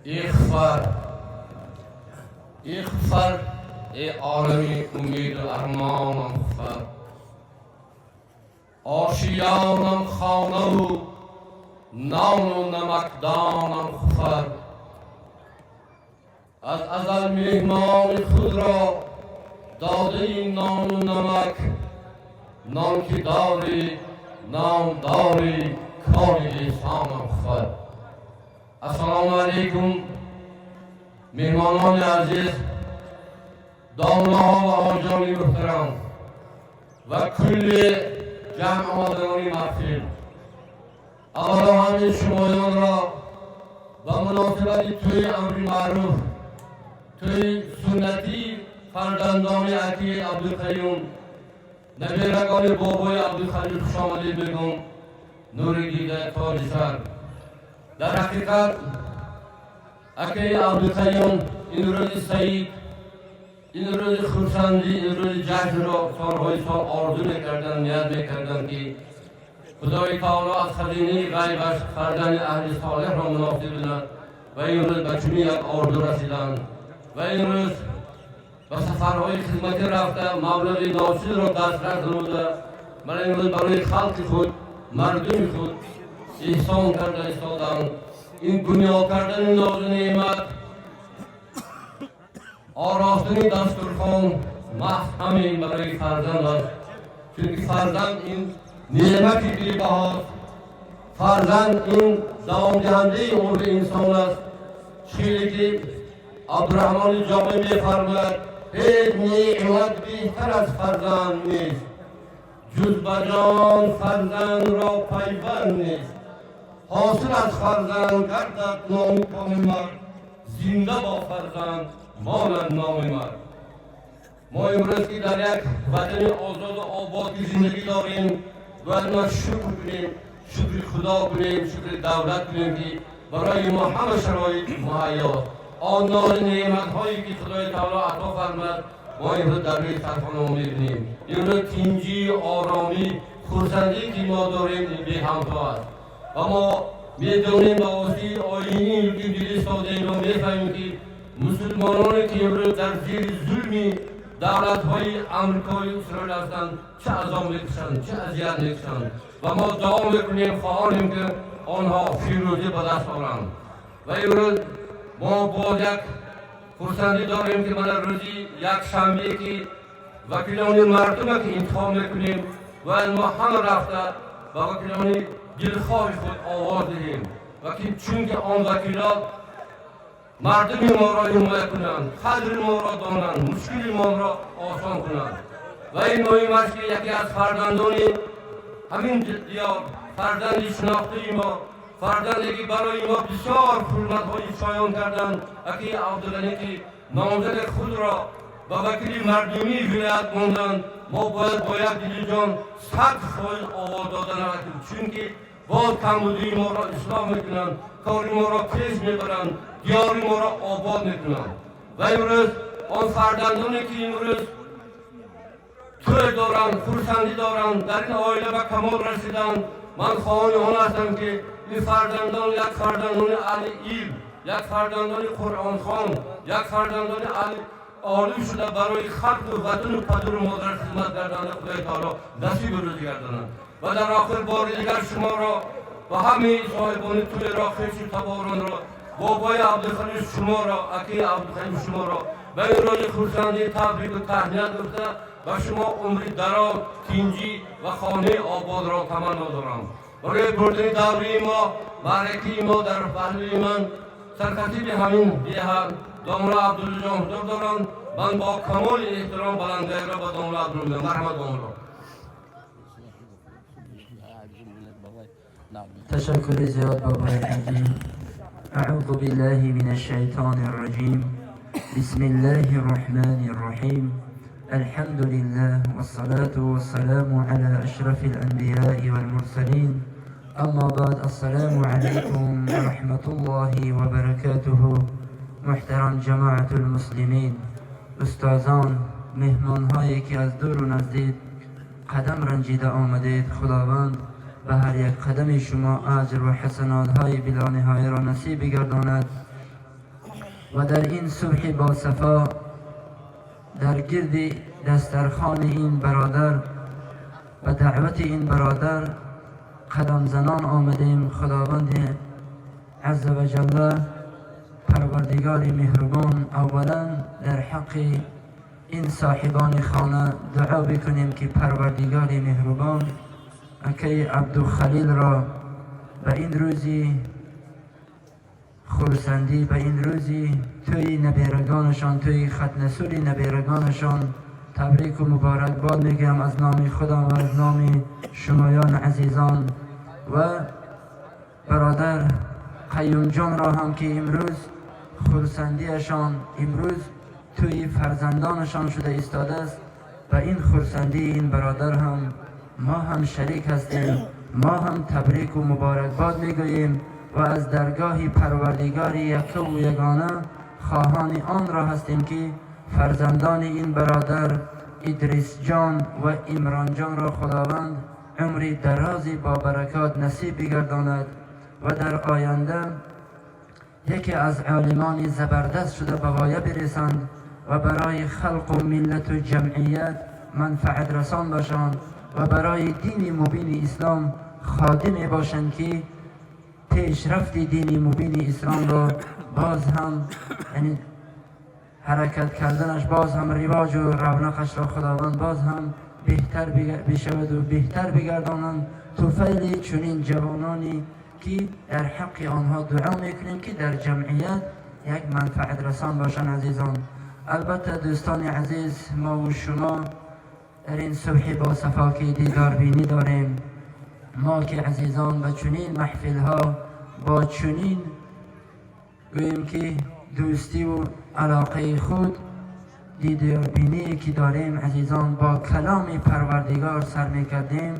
Ихфар, ихфар, эй олами умеду армонам, хуфар. Ошиёнам, хонаву нону намакдонам, хуфар. Аз азал меҳмони худро додаи нону намак, нон ки дорӣ, ном дорӣ, кори эҳсонам, хуфар. Ассалому алайкум, меҳмонони азиз, домлаҳо ва ҳоҷиёни муҳтарам ва кулли ҷамъ омадагони маҳфил. Аввало ҳамин шумоёнро ба муносибати тӯи амри маъруф, тӯи суннатии фарзандони аки Абдулқаюм, набирагони бобои Абдулхалил хушомадед мегӯм. Нури дида, тоҷи сар. Дар ҳақиқат, акаи Абдулқаюм ин рӯзи саид, ин рӯзи хурсандӣ, ин рӯзи ҷашнро солҳои сол орзу мекарданд, ният мекарданд, ки Худои таоло аз хазинаи ғайбаш фарзанди аҳли солеҳро муносиб кунад ва ин рӯз ба чунин як орзу расиданд ва ин рӯз ба сафарҳои хизматӣ рафта, маблағи ночизро дастрас намуда, мана имрӯз барои халқи худ, мардуми худ эҳсон карда истоданд. Ин бунёд кардани нозу неъмат, оростани дастурхон маҳз ҳамин барои фарзанд аст, чунки фарзанд ин неъмати бебаҳост, фарзанд ин давомдиҳандаи умри инсон аст. Чизе ки Абдураҳмони Ҷомӣ мефармояд: «Ҳеҷ неъмат беҳтар аз фарзанд нест, ҷуз ба ҷон фарзандро пайванд нест. Ҳосил аз фарзанд гардад ному коми мард, зинда бо фарзанд монад номи мард». Мо имрӯз, ки дар як ватани озоду обод ки зиндагӣ дорем, бояд мо шукр кунем, шукри Худо кунем, шукри давлат кунем, ки барои мо ҳама шароит муҳайёст. Он нози неъматҳое, ки Худои таоло ато фармад, мо имрӯз дар рӯи сархонамо мебинем. Имрӯз тинҷӣ, оромӣ, хурсандӣ, ки мо дорем, ин беҳамто аст ва мо медонем, ба воситаи оини ки дида ва мефаҳмем, ки мусулмононе, ки имрӯз дар зери зулми давлатҳои Амрикою Исроил ҳастанд, чӣ азоб мекушанд, чӣ азият мекушанд. Ва мо дуо мекунем, хоҳонем, ки онҳо фирӯзӣ ба даст оранд. Ва имрӯз мо боз як хурсандӣ дорем, ки мана рӯзи якшанбе, ки вакилони мардума ки интихоб мекунем, бояд мо ҳама рафта ба вакилони дилхоҳи худ овоз диҳем ва ки чунки он вакилот мардуми моро ҳимоя кунанд, қадри моро донанд, мушкили моро осон кунанд. Ва ин муҳим аст, ки яке аз фарзандони ҳамин диёр, фарзанди шинохтаи мо, фарзанде, ки барои мо бисёр хизматҳои шоён карданд, аки Абдуғанӣ, ки номзади худро ба вакили мардумии вилоят монданд, мо бояд бо як дили ҷон 100% овоз дода нарафтем, чунки боз камбудии моро ислоҳ мекунанд, кори моро пеш мебаранд, диёри моро обод мекунанд. Ва имрӯз он фарзандоне, ки имрӯз тӯй доранд, хурсандӣ доранд, дар ин оила ба камол расиданд, ман хоҳони он ҳастам, ки ин фарзандон як фарзандони аҳли илм, як фарзандони қуръонхон, як фарзандони аҳли олим шуда, барои халқу ватану падару модар хизмат карданда Худои таоло насибу рӯзӣ гардонад. Ва дар охир бори дигар шуморо ва ҳамаи соҳибони тӯйро, хешу таборонро, бобои Абдулхалил шуморо, акаи Абдулхалил шуморо ба ин рӯзи хурсандӣ табрику таҳният гуфта, ба шумо умри дароз, тинҷӣ ва хонаи ободро таманно дорам. Барои бурдани даврии мо, маъракаи мо, дар паҳлӯи ман саркатиби ҳамин деҳа домла Абдуллоҷон ҳузур доранд. Ман бо камоли эҳтиром баландгаиро ба домла Абдулло мегӯям. Марҳамат, домло. تشكر زياد بابا حاجي. أعوذ بالله من الشيطان الرجيم. بسم الله الرحمن الرحيم. الحمد لله والصلاة والسلام على أشرف الأنبياء والمرسلين. أما بعد، السلام عليكم ورحمة الله وبركاته. محترم جماعة المسلمین، استادان، مهمانهایی که از دور و نزدیک قدم رنجیده آمدید، خداوند به هر یک قدم شما اجر و حسنات های بلا نهایه را نصیب گرداند. و در این صبح با صفا در گرد دسترخوان این برادر و دعوت این برادر قدم زنان آمدیم. خداوند عز و جل پروردگار مهربان، اولا در حق این صاحبان خانه دعا بکنیم که پروردگار مهربان اکی عبدالخلیل را به این روزی خرسندی، به این روزی توی نبیرگانشان، توی ختنسوری نبیرگانشان تبریک و مبارک باد میگم از نام خودم و از نام شمایان عزیزان. و برادر قیوم جان را هم که امروز خرسندیشان، امروز توی فرزندانشان شده ایستاده است، و این خرسندی این برادر هم ما هم شریک هستیم، ما هم تبریک و مبارکباد میگوییم و از درگاه پروردگار یکه و یگانه خواهان آن را هستیم که فرزندان این برادر ادریس جان و عمران جان را خداوند عمری درازی با برکات نصیب بگرداند و در آینده یکی از عالمان زبردست شده به غایه برسند و برای خلق و ملت و جمعیت منفعت رسان باشند و برای دین مبین اسلام خادم باشند که پیشرفت دین مبین اسلام را باز هم، یعنی حرکت کردنش باز هم رواج و رونقش را خداوند باز هم بهتر بشود و بهتر بگردانند. طفیل چنین جوانانی که در حق آنها دعا میکنیم که در جمعیت یک منفعت رسان باشند. عزیزان، البته دوستان عزیز، ما و شما در این صبح با صفا که دیدار بینی داریم، ما که عزیزان به چنین محفل ها با چنین گوییم که دوستی و علاقه خود دیدار بینی که داریم، عزیزان، با کلام پروردگار سر میکردیم،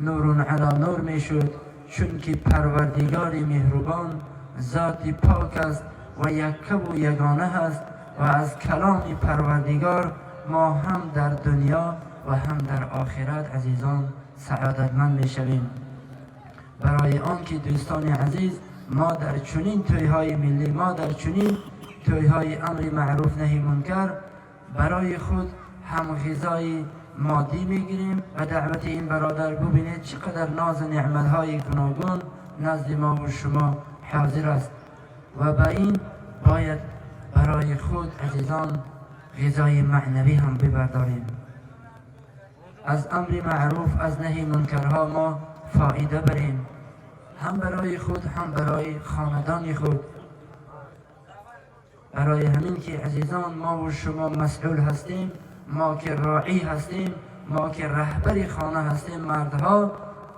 نور علی نور میشد، چون که پروردگار مهربان ذات پاک است و یکه و یگانه است و از کلام پروردگار ما هم در دنیا و هم در آخرت، عزیزان، سعادتمند میشویم. برای آنکه دوستان عزیز، ما در چنین تویهای ملی، ما در چنین تویهای امر معروف نهی منکر برای خود هم غذای مادی میگیریم و دعوت این برادر، ببینید چقدر ناز و نعمتهای گوناگون نزد ما و شما حاضر است و به این باید برای خود، عزیزان، غذای معنوی هم ببرداریم. از امر معروف، از نهی منکرها ما فایده بریم، هم برای خود هم برای خاندان خود. برای همین که عزیزان، ما و شما مسئول هستیم، ما که راعی هستیم، ما که رهبر خانه هستیم، مردها،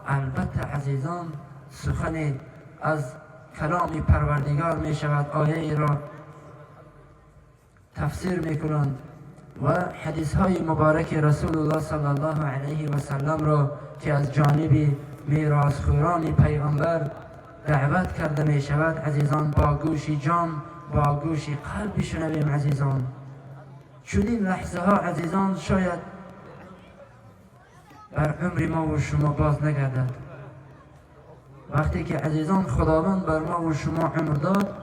البته عزیزان، سخن از کلام پروردگار می شود، آیه را تفسیر می کنند و حدیث های مبارک رسول الله صلی الله علیه و سلم را که از جانب میراثخوران پیغمبر دعوت کرده می شود، عزیزان، با گوش جان، با گوش قلب بشنویم. عزیزان، چنین لحظه ها، عزیزان، شاید بر عمر ما و شما باز نگردد. وقتی که عزیزان، خداوند بر ما و شما عمر داد،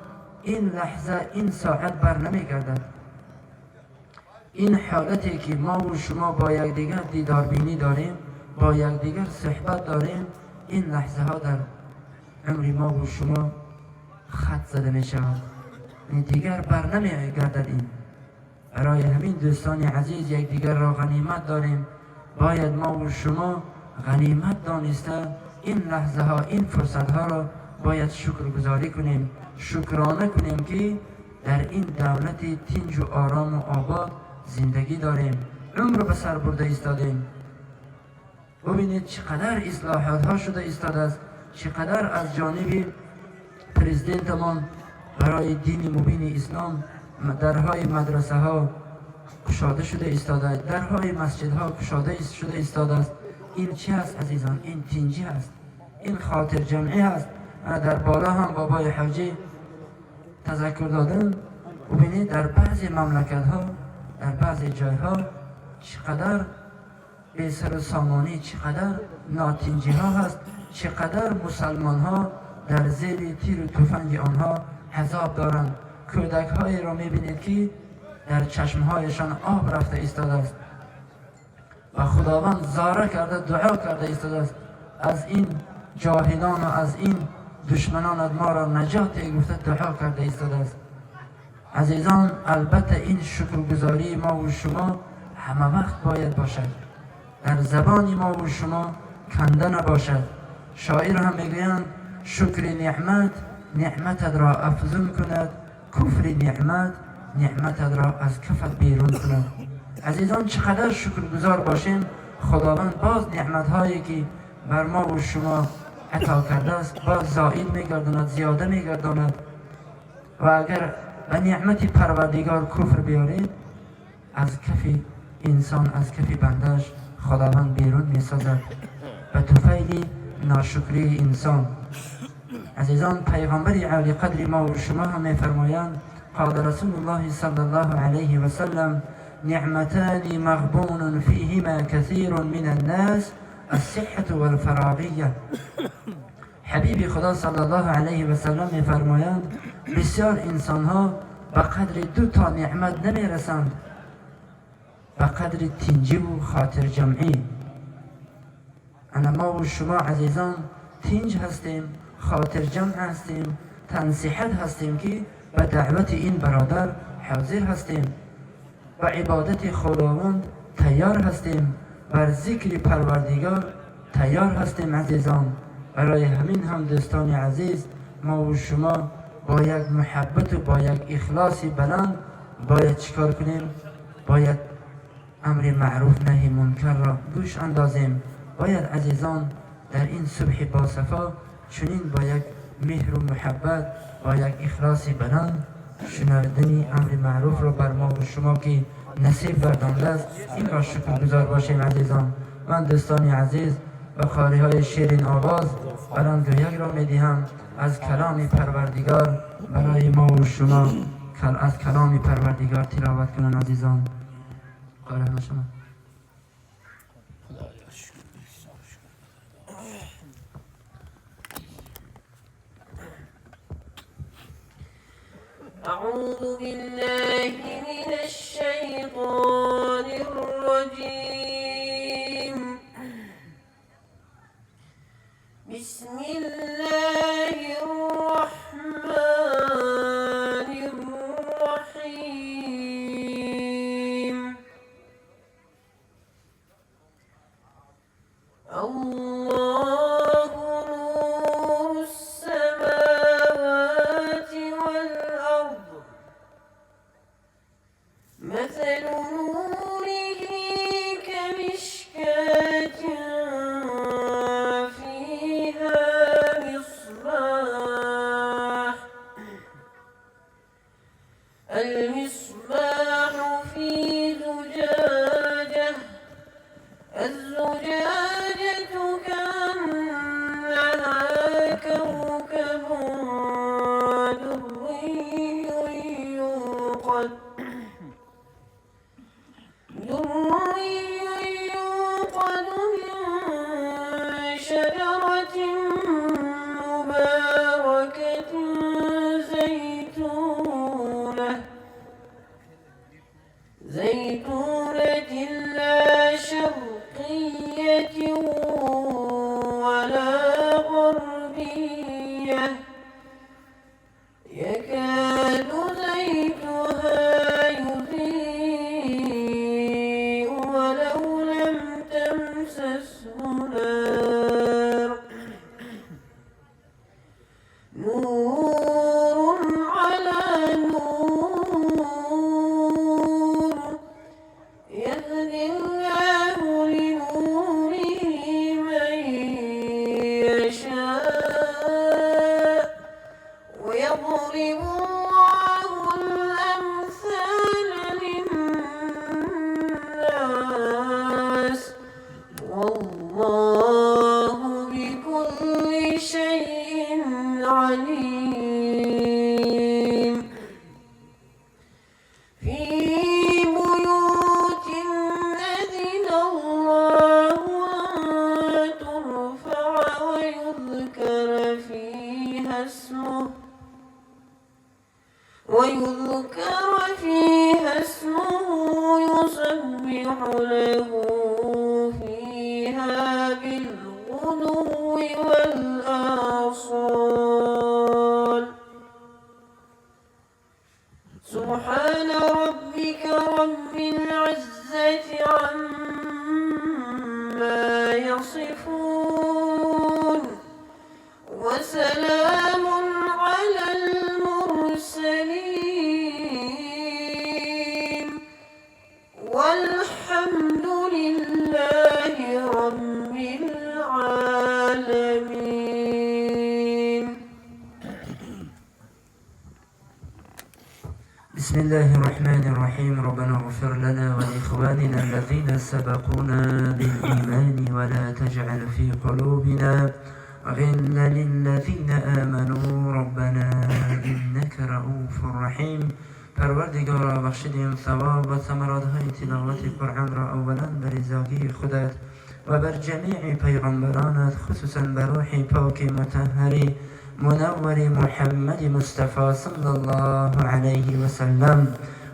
این لحظه، این ساعت بر نمی گردد. این حالتی که ما و شما با یکدیگر دیداربینی داریم، با یکدیگر صحبت داریم، این لحظه ها در عمر ما و شما خط زده می شود، دیگر بر نمی گردد این. برای همین دوستان عزیز، یکدیگر را غنیمت داریم. باید ما و شما غنیمت دانسته این لحظه ها، این فرصت ها را باید شکرگزاری کنیم، شکرانه کنیم که در این دولت تینج و آرام و آباد زندگی داریم، عمر به سر برده ایستادیم. ببینید چقدر اصلاحات ها شده ایستاده است، چقدر از جانب پرزیدنتمان برای دین مبین اسلام درهای مدرسه ها کشاده شده ایستاده، درهای مسجد ها کشاده شده ایستاده است. این چی هست عزیزان؟ این تینجی هست، این خاطر جمعی هست. در بالا هم بابای حاجی تذکر دادن. ببینید در بعضی مملکت ها، در بعضی جایها چقدر بی سر و سامانی، چقدر ناتینجی ها هست، چقدر مسلمان ها در زیر تیر و تفنگ آنها عذاب دارند. کودک‌هایی را می‌بینید که در چشمهایشان آب رفته ایستاده است و خداوند زاره کرده، دعا کرده ایستاده است از این جاهلان و از این دشمنان ما را نجات گفته دعا کرده ایستاده است. عزیزان، البته این شکرگزاری ما و شما همه وقت باید باشد، در زبان ما و شما کنده نباشد. شاعر هم میگویند شکر نعمت نعمتت را افزون کند، کفر نعمت نعمتت را از کفت بیرون کند. عزیزان، چقدر شکرگزار باشیم خداوند باز نعمتهایی که بر ما و شما عطا کرده است باز زائد میگرداند، زیاده میگرداند. و اگر به نعمت پروردگار کفر بیارید از کف انسان، از کف بندش خداوند بیرون میسازد به طفیل ناشکری انسان. عزیزان، پیغمبر عالی قدر ما و شما هم میفرمایند قال رسول الله صلی الله علیه و سلم نعمتان مغبون فیهما کثیر من الناس الصحة والفراغیه. حبیب خدا صلی الله علیه و سلم میفرمایند بسیار انسان ها به قدر دو تا نعمت نمیرسند، به قدر تنجی و خاطر جمعی. انا ما و شما عزیزان تنج هستیم، خاطر جمع هستیم، تنصیحت هستیم که به دعوت این برادر حاضر هستیم، به عبادت خداوند تیار هستیم، بر ذکر پروردگار تیار هستیم. عزیزان، برای همین هم دوستان عزیز ما و شما با یک محبت و با یک اخلاص بلند باید چیکار کنیم؟ باید امر معروف نهی منکر را گوش اندازیم. باید عزیزان در این صبح با صفا چنین با یک مهر و محبت، با یک اخلاص بلند شنیدن امر معروف را بر ما و شما که نصیب گردانده است این را شکرگزار باشیم. عزیزان، من دوستان عزیز به قاری های شیرین آواز بلند گویک را میدهم از کلام پروردگار برای ما و شما از کلام پروردگار تلاوت کنن. عزیزان، قاری شما. أعوذ بالله من الشيطان الرجيم. بسم الله الرحمن الرحيم. الله نور السماوات والأرض، مثل نوره كمشكاة فيها مصباح، المصباح في زجاجة، الزجاجة كأنها كوكب دري يوقد من شجرة مباركة زيتونة ويذكر فيها اسمه يسبح له فيها بالغدو والآصال. سبحان ربك رب العزة عما يصفون وسلام على المرسلين والحمد لله رب العالمين. بسم الله الرحمن الرحيم. ربنا اغفر لنا ولإخواننا الذين سبقونا بالإيمان ولا تجعل في قلوبنا غلا للذين آمنوا ربنا إنك رؤوف رحیم. پروردگارا، بخشیدیم ثواب و ثمرات های تلاوت قرآن را اولا بر رضاگی خودت و بر جمیع پیغمبرانت، خصوصا بر روح پاک مطهر منور محمد مصطفی صلی الله علیه و سلم،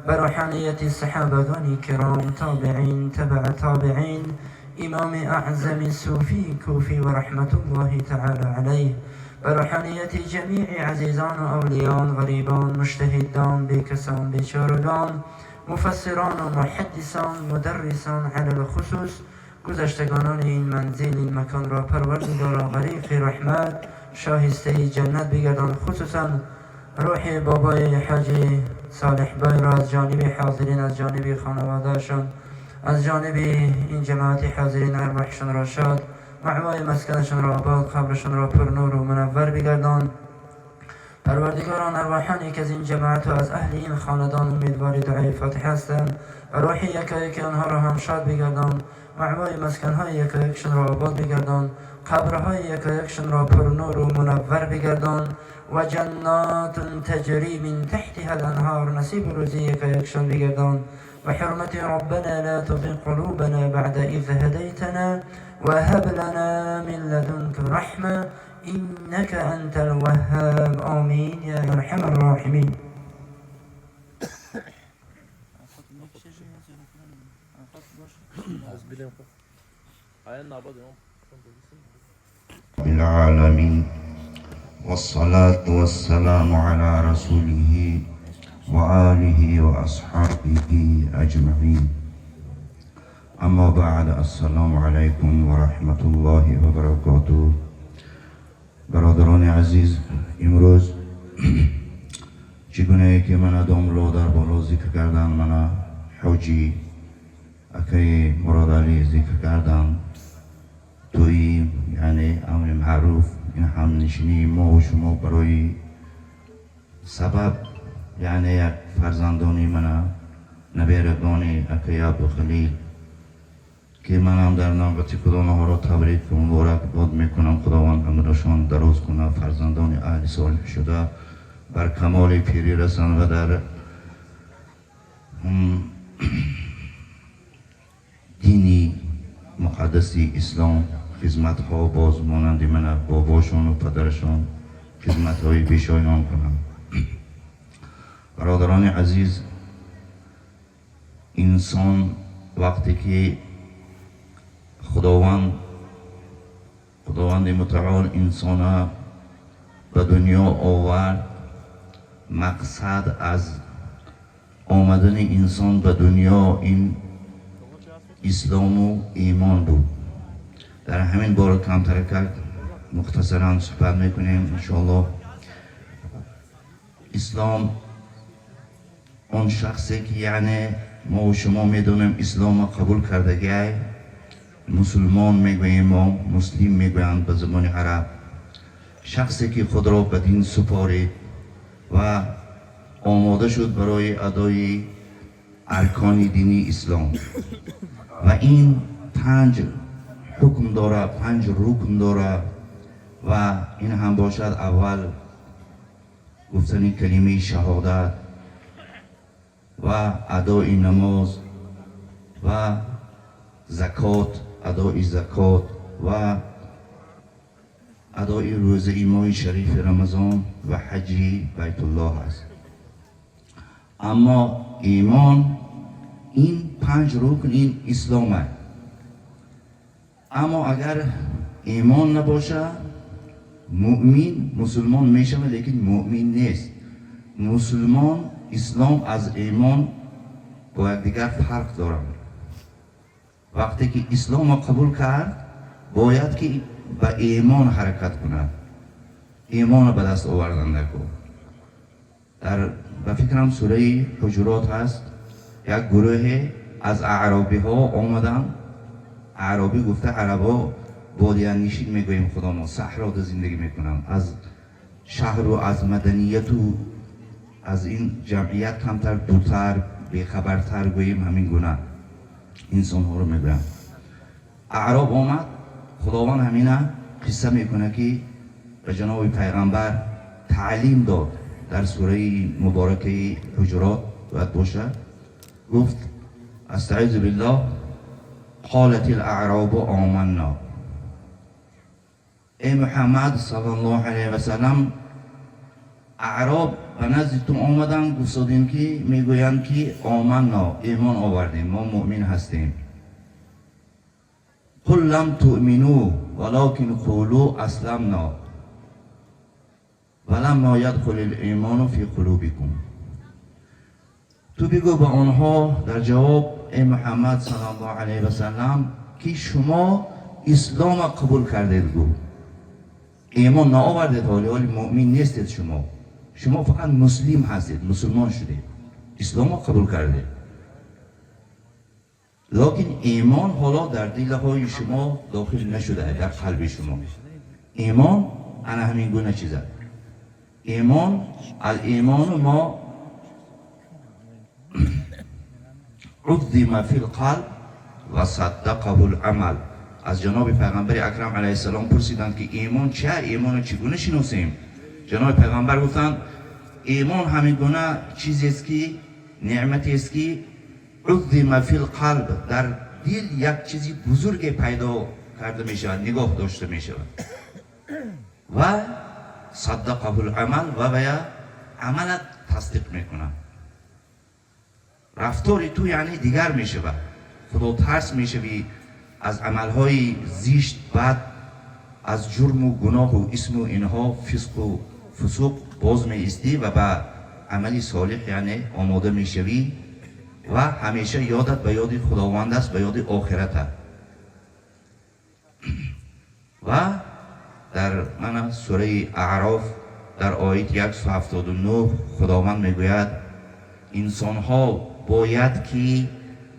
بر روحانیت صحابگان کرام، تابعین، تبع تابعین، امام اعظم صوفی کوفی و رحمت الله تعالی علیه، بر روحانیت جمیع عزیزان و اولیان، غریبان، مجتهدان، بیکسان، بیچارگان، مفسران و محدثان، مدرسان، علی الخصوص گذشتگانان این منزل، این مکان را پروردگارا غریق رحمت، شایسته جنت بگردان. خصوصا روح بابای حاجی صالح بای را از جانب حاضرین، از جانب خانوادهشان، از جانب این جماعت حاضرین، ارواحشان را شاد، مأوای مسکنشان را آباد، قبرشان را پر نور و منور بگردان. پروردگاران، ارواحانی که از این جماعت و از اهل این خاندان امیدوار دعای فاتحه هستند، روح یکایک آنها را هم شاد بگردان، مأوای مسکنهای یکایکشان را آباد بگردان، قبرهای یکایکشان را پر نور و منور بگردان و جنات تجری من تحتها الانهار نصیب روزی یکایکشان بگردان. و حرمت ربنا لا تزغ قلوبنا بعد إذ هديتنا وهب لنا من لدنك رحمة إنك أنت الوهاب. آمين يا أرحم الراحمين. العالمين، والصلاة والسلام على رسوله وآله وأصحابه أجمعين. أما بعد، السلام علیکم و رحمت الله و برکاته. برادران عزیز، امروز چگونه که من داملا در بالا ذکر کردن، من حاجی اکای مراد علی ذکر کردن، توی یعنی امر معروف، این همنشینی ما و شما برای سبب یعنی یک فرزندانی من نبیرگان اکای عبدالخلیل که منم در نوبت خدا آنها را تبریک و مبارک باد میکنم. خداوند عمرشان دراز کنه، فرزندان اهل صالح شده بر کمال پیری رسند و در دینی مقدسی اسلام خدمت ها باز مانند من باباشان و پدرشان خدمت های بیشایان کنند. برادران عزیز، انسان وقتی که خداوند متعال انسان به دنیا آورد، مقصد از آمدن انسان به دنیا این اسلام و ایمان بود. در همین باره کمتر کرد مختصرا صحبت میکنیم انشاءالله. اسلام آن شخصی که یعنی ما و شما میدونیم اسلام قبول کردگی، مسلمان میگوییم ما، مسلم میگویند به زبان عرب، شخصی که خود را به دین سپارید و آماده شد برای ادای ارکان دینی اسلام. و این 5 حکم داره، 5 رکن داره و این هم باشد اول گفتن کلمه شهادت و ادای نماز و زکات، ادای زکات و ادای روزه ماه شریف رمضان و حج بیت الله است. Аммо имон ин панҷ рукн, ин ислом аст. Аммо агар имон набошад, муъмин мусулмон мешавад, лекин муъмин нест. Мусулмон, ислом аз имон бо якдигар фарқ доранд. Вақте ки исломро қабул кард, бояд ки ба имон ҳаракат кунад, имонро ба даст овардан даркор. Дар, ба фикрам, сураи Ҳуҷурот ҳаст, як гурӯҳе аз аъробиҳо омаданд. Аъробӣ гуфта арабҳо бодиянишин мегӯем худомо, саҳрода зиндагӣ мекунанд, аз шаҳру аз маданияту аз ин ҷамъият камтар дуртар, бехабартар гӯем, ҳамин гуна инсонҳоро мегӯянд. Аъроб омад, Худованд ҳамина қисса мекунад, ки ба ҷаноби пайғамбар таълим дод. Дар сураи муборакаи Ҳуҷурот бояд бошад. Гуфт: أستعيذ بالله، قالت الأعراب آمنا. Эй Муҳаммад صلى الله عليه وسلم, аъроб ба назди ту омаданд, гуфтодем ки мегӯянд ки آمنا, имон овардем, мо муъмин ҳастем. قل لم تؤمنوا ولكن قولوا أسلمنا ولما يدخل الإيمان في قلوبكم. Ту бигӯ ба онҳо дар ҷавоб, эй Муҳаммад صلى الله عليه وسلم, ки шумо ислома қабул кардед, гӯ, имон наовардед, ҳоли ҳоли муъмин нестед шумо, шумо фақат муслим ҳастед, мусулмон шудед, ислома қабул кардед, лекин имон ҳоло дар дилҳои шумо дохил нашуда, дар қалби шумо. Имон ана ҳамин гуна чиз аст. Имон الإيمان ما عظم في القلب وصدقه العمل. Аз ҷаноби пайғамбари акрам عليه السلام пурсиданд, ки имон чия, имонро чӣ гуна шиносем? Ҷаноби пайғамбар гуфтанд: имон ҳамин гуна чизест, ки неъматест, ки عظم في القلب, дар дил як чизи бузурге пайдо карда мешавад, нигоҳ дошта мешавад, وصدقه العمل, ва вая амалат тасдиқ мекунад, рафтори ту яъне дигар мешавад, худотарс мешавӣ, аз амалҳои зишт, бад, аз ҷурму гуноҳу исму инҳо, фисқу фусуқ боз меистӣ ва ба амали солиҳ яъне омода мешавӣ ва ҳамеша ёдат ба ёди Худованд аст, ба ёди охират аст. Ва дар мана сураи Аъроф дар ояти 179 Худованд мегӯяд: инсонҳо бояд ки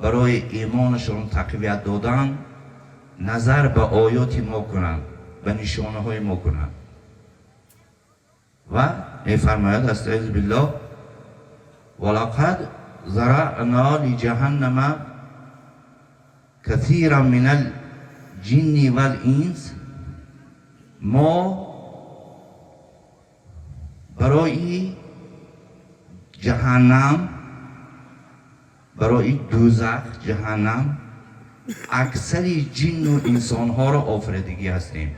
барои имонашон тақвият додан назар ба оёти мо кунанд, ба нишонаҳои мо кунанд. Ва мефармояд: أستعيذ بالله، ولقد ذرأنا لجهنم كثيرا من الجن والإنس. Мо барои ҷаҳаннам, барои дӯзах, ҷаҳаннам, аксари ҷинну инсонҳоро офаридагӣ ҳастем.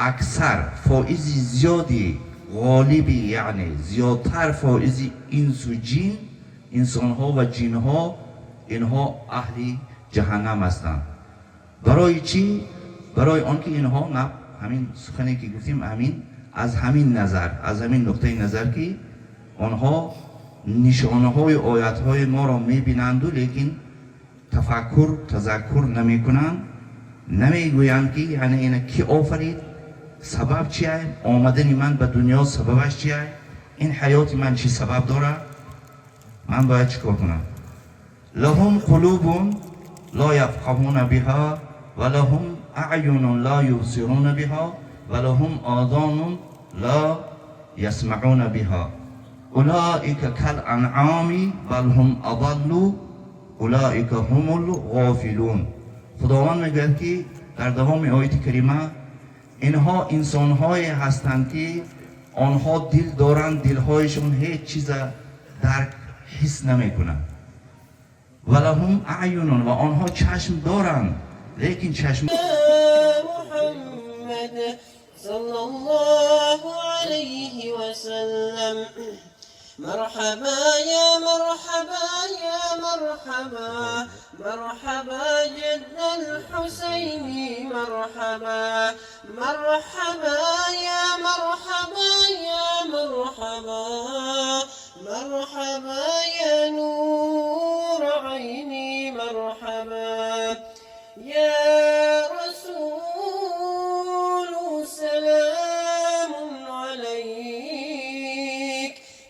Аксар, фоизи зиёди, ғолиби, яъне зиёдтар фоизи инсу ҷин, инсонҳо ва ҷинҳо, инҳо аҳли ҷаҳаннам ҳастанд. Барои чӣ? Барои он ки инҳо на ҳамин сухане ки гуфтем, ҳамин аз ҳамин назар, аз ҳамин нуқтаи назар, ки онҳо нишонаҳои оятҳои моро мебинанду, лекин тафаккур, тазаккур намекунанд, намегӯянд, ки яъне ина ки офарид, сабаб чия, омадани ман ба дунё сабабаш чия, ин ҳаёти ман чӣ сабаб дорад, ман бояд чӣ кор кунам. لهم قلوب لا يفقهون بها ولهم أعين لا يبصرون بها ولهم آذان لا يسمعون بها أولئك كالأنعام بل هم أضل أولئك هم الغافلون. Худованд мегӯяд, ки дар давоми ояти карима инҳо инсонҳое ҳастанд, ки онҳо дил доранд, дилҳояшон ҳеҷ чиза дарк, ҳис намекунанд. ولهم أعين, ва онҳо чашм доранд, лекин чашм محمد صلى الله عليه وسلم. مرحبا يا مرحبا يا مرحبا، مرحبا جد الحسين مرحبا. مرحبا يا مرحبا يا مرحبا، مرحبا يا نور عيني مرحبا. يا رسول سلام عليك،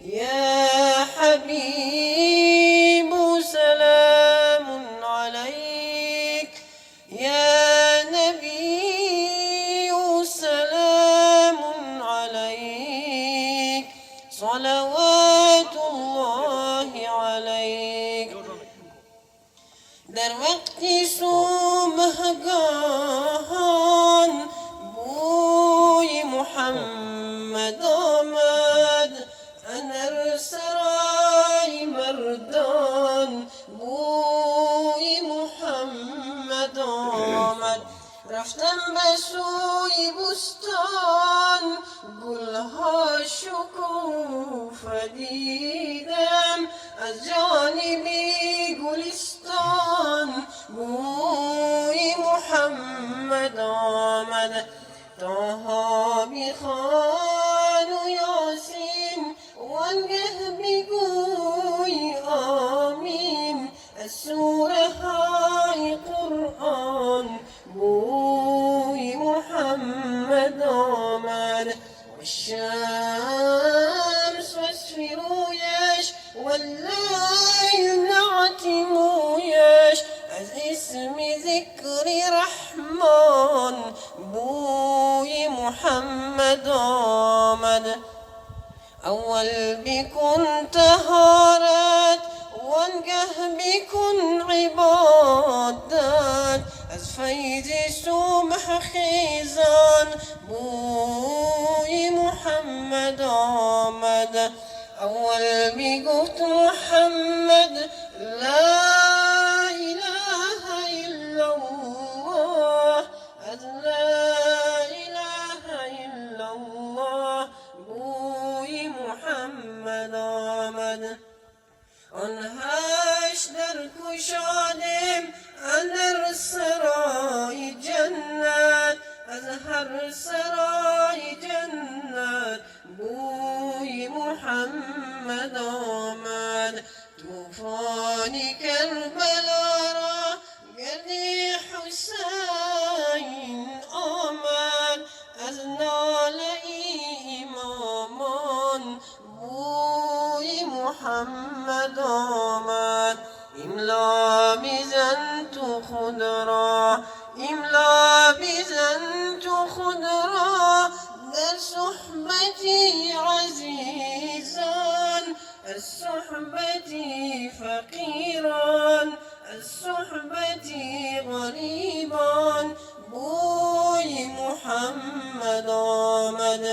يا حبيب سلام عليك، يا نبي سلام عليك، صلوات الله عليك. در وقت صبحگاهان بوی محمد آمد، اندر سرای مردان بوی محمد آمد. رفتم به سوی بستان، گلها شکوفه دیدم، از جانب گلستان بوی محمد آمد. طه بخوان و یاسین وانگه بگوی آمین، از سوره های قرآن بوی محمد آمد. والشمس واسفرویش واللیل نعت مویش، از اسم ذکر رحمان بوی محمد آمد. اول بکن طهارت وانگه بکن عبادت، از فیض صبح خیزان بوی محمد آمد. اول بگفت محمد لا اله الا الله، از لا اله الا الله بوی محمد آمد. آن هشت در گشادیم اندر سرای جنت، از هر سرای جنت بوی محمد آمد. طوفان کربلا را گرد حسین آمد، از ناله امامان بوی محمد آمد. املا بزن تو خود را، املا بزن تو خود را در صحبت عزیزان، از صحبت فقیران، از صحبت غریبان بوی محمد آمد.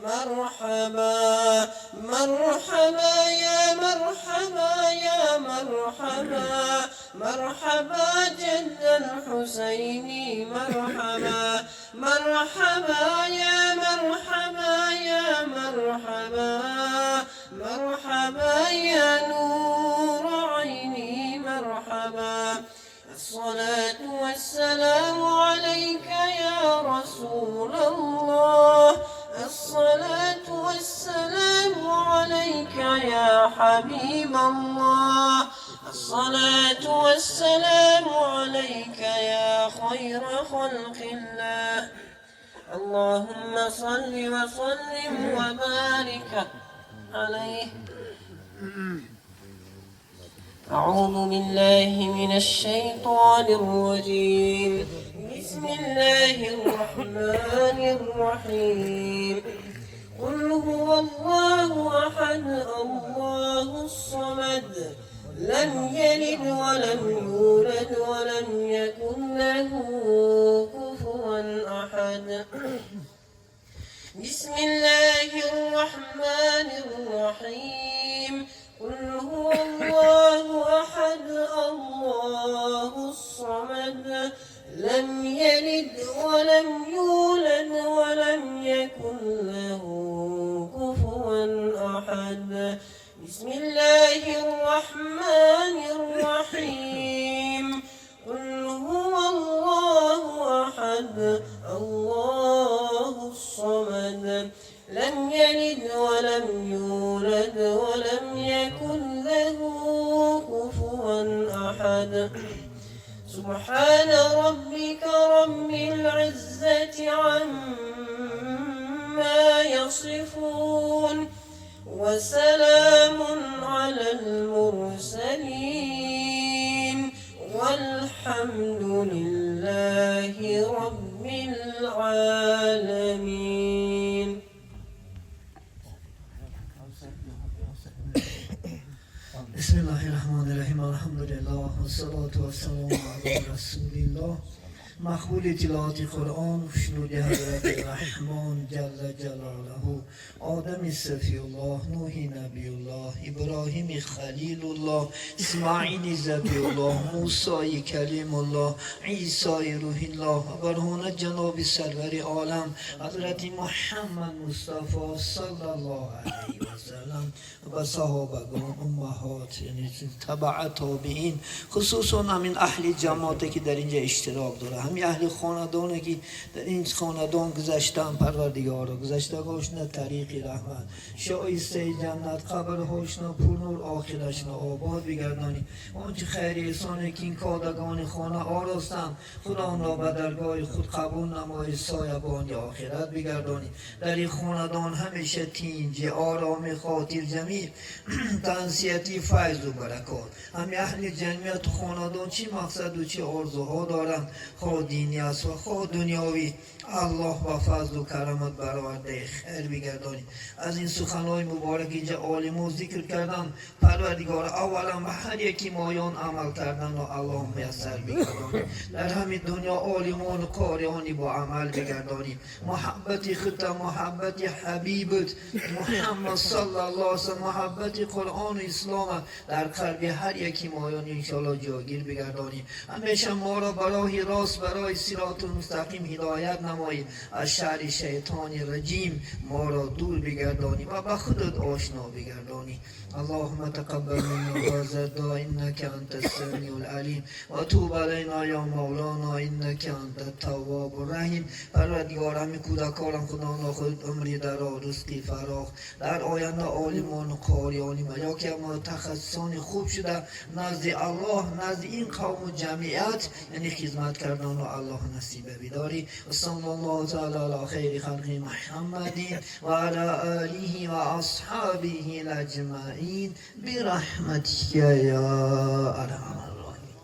مرحبا مرحبا یا مرحبا یا مرحبا، مرحبا جد الحسین مرحبا. مرحبا یا مرحبا یا مرحبا، مرحبا یا نور عینی مرحبا. الصلاة والسلام عليك يا رسول الله، الصلاة والسلام عليك يا حبيب الله، الصلاة والسلام عليك يا خير خلق الله. اللهم صل وسلم وبارك عليه. أعوذ بالله من الشيطان الرجيم. بسم الله الرحمن الرحيم. قل هو الله أحد، الله الصمد، لم يلد ولم يولد ولم يكن له كفوا أحد. بسم الله الرحمن الرحيم. قل هو الله أحد، الله الصمد، لم يلد ولم يولد ولم يكن له كفوا أحد. الرحمن الرحيم. قل هو الله أحد الله الصمد لم يلد ولم يولد ولم يكن له كفوا أحد. سبحان ربك رب العزة عما يصفون وسلام على المرسلين والحمد لله رب العالمين. بسم الله الرحمن الرحیم. الحمدلله و الصلاة و السلام علی رسول الله. مقبول تلاوت قرآن خوشنود حضرت رحمان جل جلاله، آدم صفی الله، نوح نبی الله، ابراهیم خلیل الله، اسماعیل ذبیح الله، موسی کلیم الله، عیسی روح الله و برهانه جناب سرور عالم حضرت محمد مصطفی صلی الله علیه و سلم و صحابگان، امهات، یعنی تبع تابعین، خصوصا همین اهل جماعت که در اینجا اشتراک داره، همین اهل خاندانه که در این خاندان گذشتن، پروردگارا گذشتگاش طریق رحمت، شایسته جنت، قبرهاشون پرنور، آخرشون آباد بگردانی. آنچه خیر احسانه که این کادگان خانه آراستند، خدا آن را به درگاه خود قبول نمای، سایبان آخرت بگردانی. در این خاندان همیشه تینج، آرام خاطر، جمیع تنسیتی، فیض و برکات. همین اهل جمعیت خاندان چی مقصد و چی آرزوها دارند، خواه دینی است و خواه دنیاوی، الله با فضل و کرامت برآورده خیر بگردانی. از این سخنهای مبارک اینجا عالمو ذکر کردن، پروردگار اولا به هر یکی مایان عمل کردن و الله میسر بگردانی. در همین دنیا عالمان و قاریانی با عمل بگردانی. محبت خود، محبت حبیبت محمد صلی الله علیه و محبت قرآن و اسلام در قلب هر یکی مایان انشاءالله جاگیر بگردانی. همیشه ما را برای راست، برای صراط المستقیم هدایت نمایی. از شر شیطان رجیم ما را دور بگردانی و به خودت آشنا بگردانی. اللهم تقبل منا هذا الدعاء انك انت السميع العليم وتوب علينا یا مولانا انك انت التواب الرحیم. پروردگار همین کودکانم خدا خود عمری در رزقی فراخ، در آینده عالمان و قاریانی و یا که متخصصان خوب شده نزد الله، نزد این قوم و جمعیت، یعنی خدمت کردن و الله نصیب بداری. صلی الله تعالی علی خیر خلق محمد و علی آله و اصحابه اجمعین برحمتک یا ارحم الراحمین.